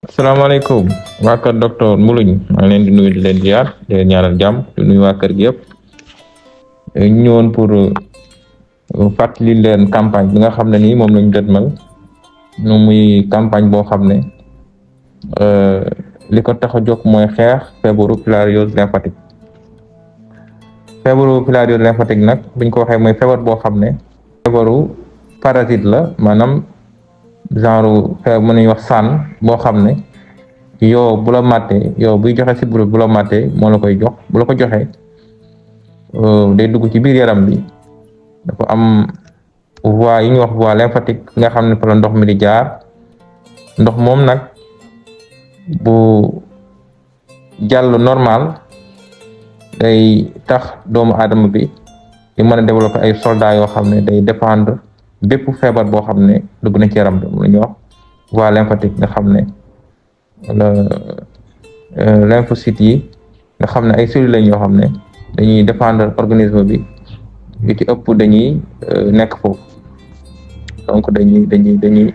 asalaamaaleykum waa kër docteur Mbuluñ maa ngi leen di nuyu di leen ziar di leen ñaanal jàmm di nuyu waa kër gi yëpp ñu ñëwoon pour fàttali leen campagne bi nga xam ne nii moom lañu dëtmal nu muy campagne boo xam ne li ko tax a jóg mooy xeex feebaru filariose lymphatique. Feebaru filariose lymphatique nag buñ ko waxee mooy feebar boo xam ne feebaru parasite la maanaam genre feebar mën nañu wax sànn boo xam ne yow bu la màttee yow buy joxe sibiru bu la màttee moo la koy jox bu la ko joxee day dugg ci biir yaram bi dafa am voie yi ñuy wax voie lymphatique nga xam ne fa la ndox mi di jaar ndox moom nag bu jàll normal day tax doomu aadama bi di mën a développer ay soldats yoo xam ne day dépendre bépp feebar boo xam ne dugg na ci yaram bi lu ñuy wax voie lymphatique nga xam ne lymphocytes yi nga xam ne ay cellules lañ yoo xam ne dañuy défendre organisme bi yu ci ëpp dañuy nekk foofu donc dañuy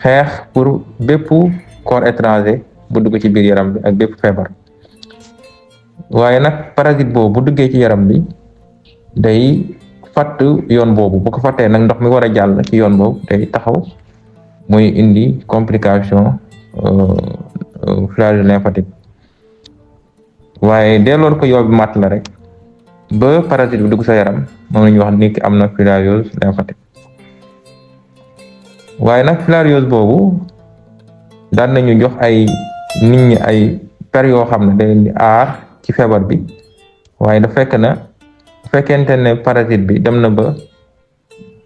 xeex pour bépp corps étranger bu dugg ci biir yaram bi ak bépp feebar waaye nag parasite boobu bu duggee ci yaram bi day fatt yoon boobu bu ko fattee nag ndox mi war a jàll ci yoon boobu day taxaw muy indi complication filariose lymphatique waaye delloon ko yow bi matt la rek ba parasite bi dugg sa yaram moom la ñuy wax nit ki am na filariose lymphatique waaye nag filariose boobu daan nañu jox ay nit ñi ay per yoo xam ne day leen di aar ci feebar bi waaye da fekk na fekkente ne parasite bi dem na ba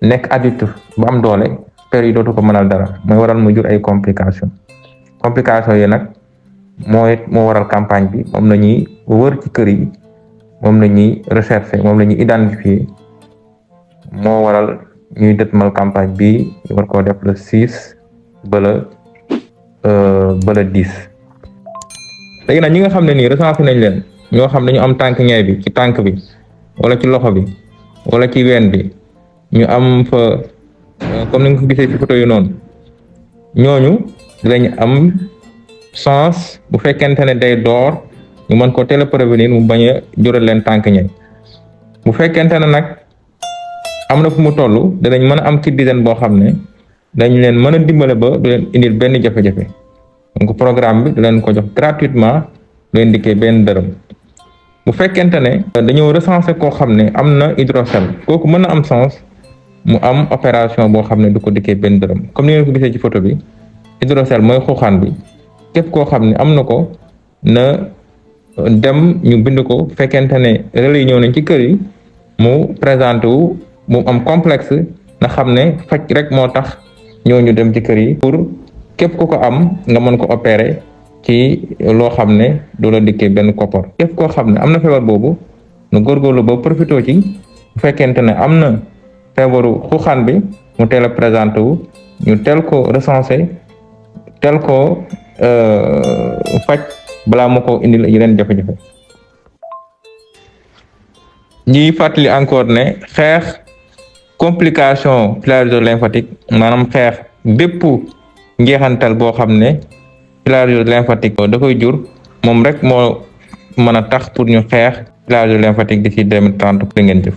nekk adulte ba am doole per yi dootu ko mënal dara mooy waral mu jur ay complication yi nag moo waral campagne bi moom la ñuy wër ci kër yi moom la ñuy rechercher moom la ñuy identifier moo waral ñuy dëtmal campagne bi ñu war koo def le 6 ba le 10 léegi nag ñi nga xam ne nii recensé nañ leen ñoo xam ne ñu am tànk ñay bi ci tànk bi wala ci loxo bi wala ci ween bi ñu am fa comme ni nga ko gisee ci photo yu noonu ñooñu dinañ am chance bu fekkente ne day door ñu mën ko teel a prévenir mu bañ a jural leen tànk ñay bu fekkente ne nag am na fu mu toll dinañ mën a am kit d'hygiène boo xam ne dañ leen mën a dimbale ba du leen indil benn jafe-jafe donc programme bi du leen ko jox gratuitement du leen dikkee benn dërëm bu fekkente ne dañoo recensé koo xam ne am na hydrocèle kooku mën na am chance mu am opération boo xam ne du ko dikkee benn dërëm comme ni ngeen ko gisee ci photo bi hydrocèle mooy xuuxaan bi képp koo xam ne am na ko na dem ñu bind ko fekkente ne relais yi ñëw nañ ci kër yi mu présenté wu mu am complexe na xam ne faj rek moo tax ñooñu dem ci kër yi pour képp ku ko am nga mën ko opérer ci loo xam ne du la dikkee benn koppar képp koo xam ne am na feebar boobu nu góorgóorlu ba profité ci bu fekkente ne am na feebaru xuuxaan bi mu teel a présenté wu ñu teel ko recensé teel ko faj balaa mu ko indil yeneen jafe-jafe ñuy fàttali encore ne xeex complication filariose lymphatique maanaam xeex bépp njeexantal boo xam ne filariose lymphatique da koy jur moom rek moo mën a tax pour ñu xeex filariose lymphatique d'ici 2030 ngeen jëf